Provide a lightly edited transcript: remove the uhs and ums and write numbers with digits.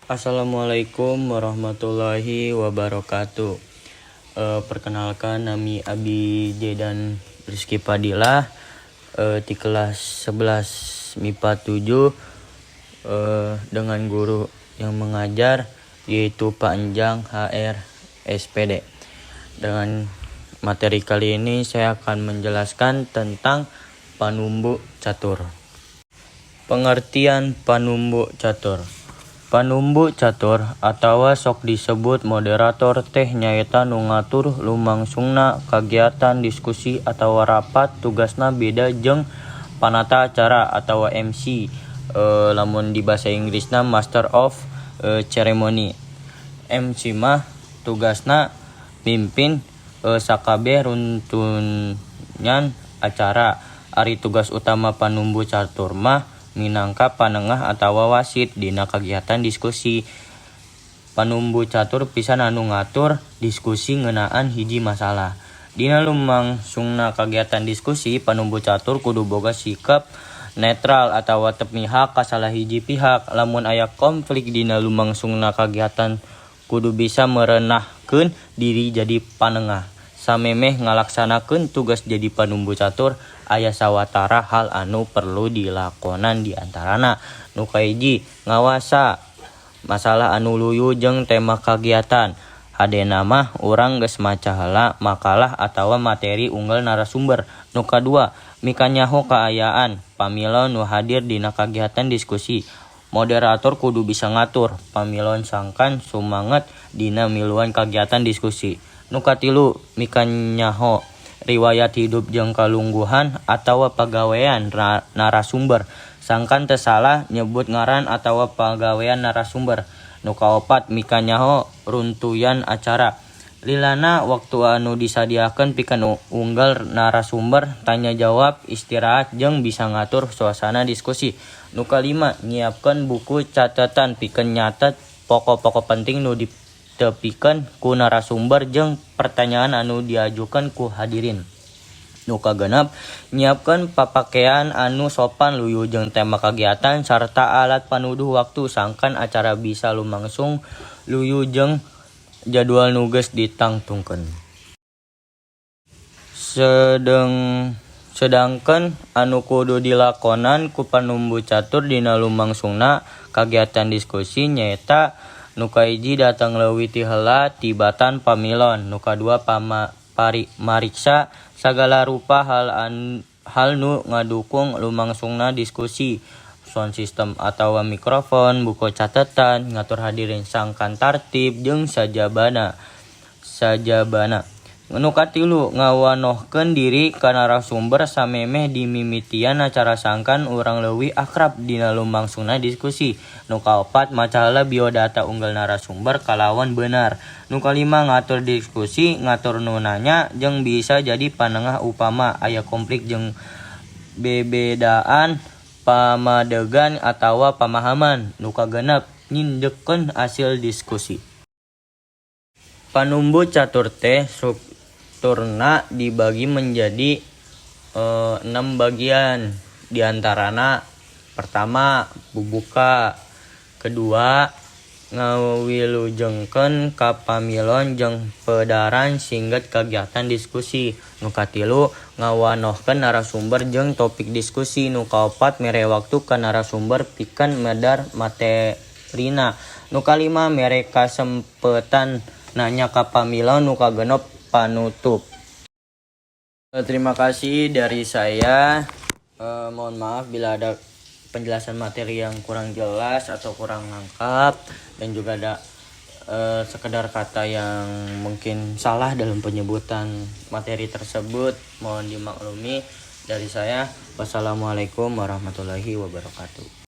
Assalamualaikum warahmatullahi wabarakatuh. Perkenalkan, nami Abi Jedan Rizky Padilah di kelas 11 MIPA 7 dengan guru yang mengajar yaitu Pak Enjang HR SPD. Dengan materi kali ini saya akan menjelaskan tentang panumbu catur. Pengertian panumbu catur. Panumbu catur atawa sok disebut moderator teh nyaeta nu ngatur lumangsungna kagiatan diskusi atawa rapat. Tugasna beda jeung panata acara atawa MC, lamun di basa Inggrisna master of ceremony. MC mah tugasna mimpin sakabeh runtuyan acara. Ari tugas utama panumbu catur mah minangka panengah atawa wasit dina kagiatan diskusi. Panumbu catur pisan anu ngatur diskusi ngeunaan hiji masalah. Dina lumangsungna kagiatan diskusi, panumbu catur kudu boga sikap netral atawa teu mihak ka salah hiji pihak. Lamun aya konflik dina lumangsungna kagiatan, kudu bisa merenahkeun diri jadi panengah. Samemeh ngalaksanakeun tugas jadi panumbu catur, aya sawatara hal anu perlu dilakonan, di antarana: Nu kahiji, ngawasa masalah anu luyu jeung tema kagiatan. Hadena mah urang geus maca heula makalah atawa materi unggal narasumber. Nu kadua, mikanyaho kaayaan pamilon nu hadir dina kagiatan diskusi. Moderator kudu bisa ngatur pamilon sangkan sumanget dina miluan kagiatan diskusi. Nu katilu, mikanyaho riwayat hidup jeung kalungguhan atawa pagawean narasumber sangkan teu salah nyebut ngaran atawa pagawean narasumber. Nu kaopat, mikanyaho runtuyan acara. Lilana waktu anu disadiakeun pikeun unggal narasumber, tanya jawab, istirahat, jeung bisa ngatur suasana diskusi. Nu kalima, nyiapkeun buku catetan pikeun nyatet pokok-pokok penting nu ditepikeun ku narasumber jeung pertanyaan anu diajukeun ku hadirin. Nu kagenep, nyiapkeun papakean anu sopan, luyu jeung tema kagiatan, sarta alat panuduh waktu sangkan acara bisa lumangsung luyu jeung jadwal nu geus ditangtukeun. Sedangkeun anu kudu dilakonan ku panumbu catur dina lumangsungna kagiatan diskusi nyaeta: Nu kahiji, datang leuwih ti heula tibatan pamilon. Nu kadua, mariksa sagala rupa hal nu ngadukung lumangsungna diskusi, sound system atawa mikrofon, buku catetan, ngatur hadirin sangkan tartib, jeung sajabana. Nu katilu, ngawanohkeun diri ka narasumber samemeh dimimitian acara sangkan urang leuwih akrab dina lumangsungna diskusi. Nu kaopat, maca heula biodata unggal narasumber kalawan bener. Nu kalima, ngatur diskusi, ngatur nu nanya, jeung bisa jadi panengah upama aya konflik jeung bebedaan pamadegan atawa pamahaman. Nu kagenep, nyindekkeun hasil diskusi. Panumbu catur teh strukturna dibagi menjadi 6 bagian, diantarana: pertama, bubuka; kedua, ngawilujengkeun ka pamilon jeung pedaran singget kagiatan diskusi; nu katilu, ngawanohkeun narasumber jeung topik diskusi; nu kaopat, mere waktu ka narasumber pikeun medar materina; nu kalima, mere kasempetan nanya ka pamilon; nu kagenep, panutup. Terima kasih dari saya. Mohon maaf bila ada penjelasan materi yang kurang jelas atau kurang lengkap dan juga ada sekedar kata yang mungkin salah dalam penyebutan materi tersebut. Mohon dimaklumi dari saya. Wassalamualaikum warahmatullahi wabarakatuh.